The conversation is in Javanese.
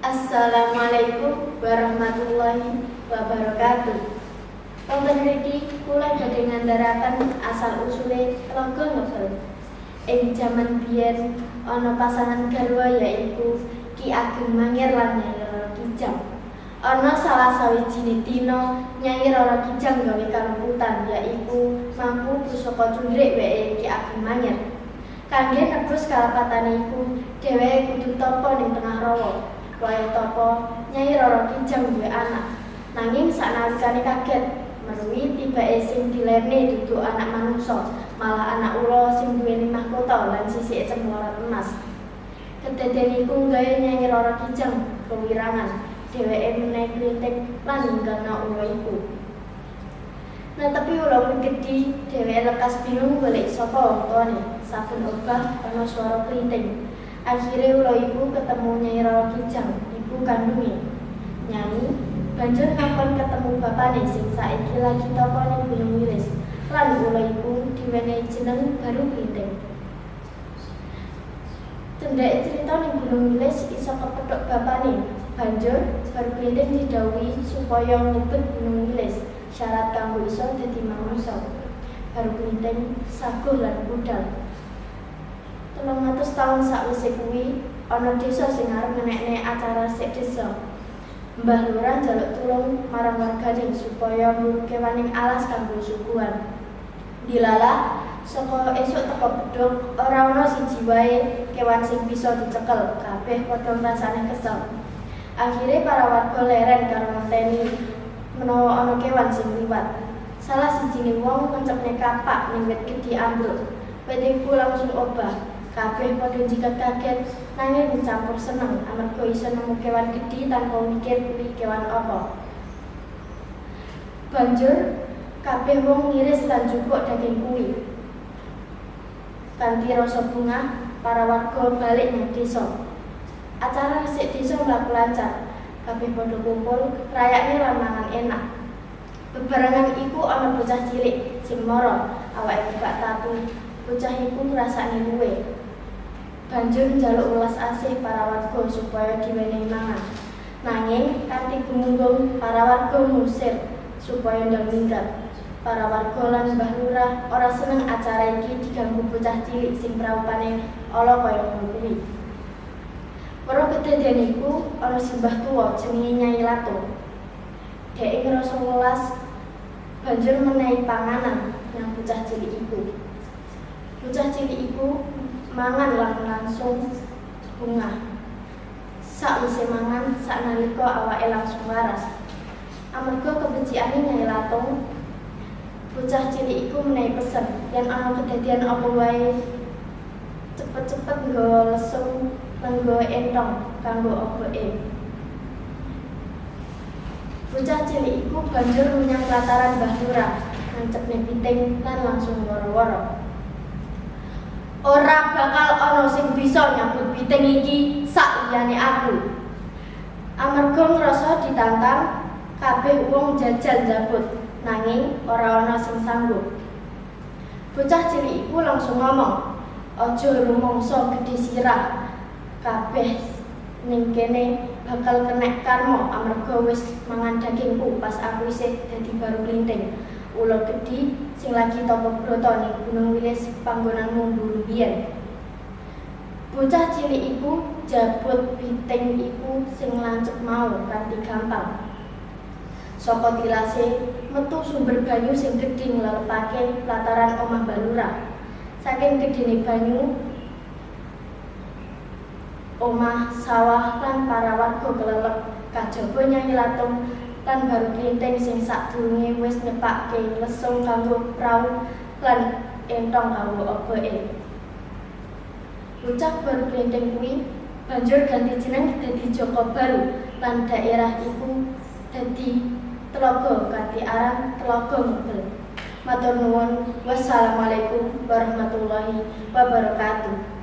Assalamualaikum warahmatullahi wabarakatuh. Wonten mriki kula badhe ngandharaken asal usule Tlaga Ngebel. Ing jaman biyen ana pasangan garwa, yaiku Ki Ageng Mangir lan Nyai Roro Kijang. Ana salah sawijine dina Nyai Roro Kijang gawe kaluputan, yaiku mangku pusaka cundrik weke Ki Ageng Mangir. Kangge nebus kalepatane iku, dheweke kudu tapa ning tengah rawa. Wayah tapa, Nyai Roro Kijang duwe anak. Nanging saknalikane kaget meruhi tibake sing dilerne dudu anak manungsa, malah anak ula sing duweni mahkota lan sisike cemlorot emas. Kedadean iku nggawe Nyai Roro Kijang kewirangan. Dheweke menehi klinthing lan ninggalna ula iku. Netepi ula kuwi gedhi, dheweke lekas bingung golek sapa wong tuane. Saben obah ana swara klinthing. Akhire ula iku ketemu Nyai Roro Kijang, ibu kandunge. Nyai banjur ngakon ketemu bapane sing saiki lagi tapa ning Gunung Wilis. Lan ula iku diwenehi jeneng Baru Klinthing. Cendheke crita, ning Gunung Wilis iso kepethuk bapane. Banjur Baru Klinthing didhawuhi supaya ngubet Gunung Wilis, syarat kanggo iso dadi manungsa. Baru Klinthing saguh lan budhal. 300 taun sakwise kuwi ana desa sing arep ngenekne acara resik desa. Mbah Lurah njaluk tulung marang wargane supaya mburu kewan ning alas kanggo suguhan. Dilalah saka esuk teka bedhug ora ana siji wae kewan sing bisa dicekel, kabeh padha ngrasakne kesel. Akhire para warga leren karo ngenteni menawa ana kewan sing liwat. Salah sijine wong ngencepne kapak ning wit gedhi ambruk. Wit iku langsung obah. Kabeh padha njikat kaget nanging campur seneng amarga iso nemu kewan gedhi tanpa mikir kuwi kewan apa. Banjur kabeh wong ngiris lan njupuk daging kuwi. Kanthi rasa bungah, para warga balik nyang desa. Acara resik desa mlaku lancar. Kabeh padha kumpul, rayakne lan mangan enak. Bebarengan iku ana bocah cilik sing mara, awake kebak tatu. Bocah iku ngrasakne luwe. Banjur njaluk welas asih para warga supaya diwenehi mangan. Nanging kanthi gumunggung para warga ngusir supaya ndang minggat. Para warga lan Mbah Lurah ora seneng acara iki diganggu bocah cilik sing praupane ala kaya ngono kuwi. Weruh kedadian iku, ana simbah tuwa jenenge Nyai Latung. Dheke ngrasa welas, banjur menehi panganan nang bocah cilik iku. Bocah cilik iku mangan lan langsung bungah. Sakwise mangan, saknalika awake langsung waras. Amarga kebecikane Nyai Latung, bocah cilik iku menehi pesen yen ana kedadian apa wae cepet-cepet nggawa lesung lan nggawa entong kanggo oboke. Bocah cilik iku banjur menyang plataran Mbah Lurah, nancepne biting lan langsung woro-woro. "Ora bakal ana sing bisa nyabut biting iki sak liyane aku." Amarga ngrasa ditantang, kabeh wong jajal njabut, nanging ora ana sing sanggup. Bocah cilik iku langsung ngomong, "Aja rumangsa gedhe sirah. Kabeh ning kene bakal kenek karma amarga wis mangan dagingku pas aku isih dadi Baru Klinthing. Ula gedhi sing lagi tapa brata ning Gunung Wilis, panggonanmu mburu biyen." Bocah cilik iku jabut biting iku sing lancep mau kanthi gampang. Saka tilase metu sumber banyu sing gedhi nglelepake plataran omah Mbah Lurah. Saking gedhene banyu, omah, sawah lan para warga kelelep, kajaba Nyai Latung lan Baru Klinthing sing sadurunge wis nyepake lesung kanggo prau lan entong kanggo oboke. Bocah Baru Klinthing kuwi banjur ganti jeneng dadi Joko Baru lan daerah iku dadi tlaga kanthi aran Tlaga Ngebel. Matur nuwun. Wassalamualaikum warahmatullahi wabarakatuh.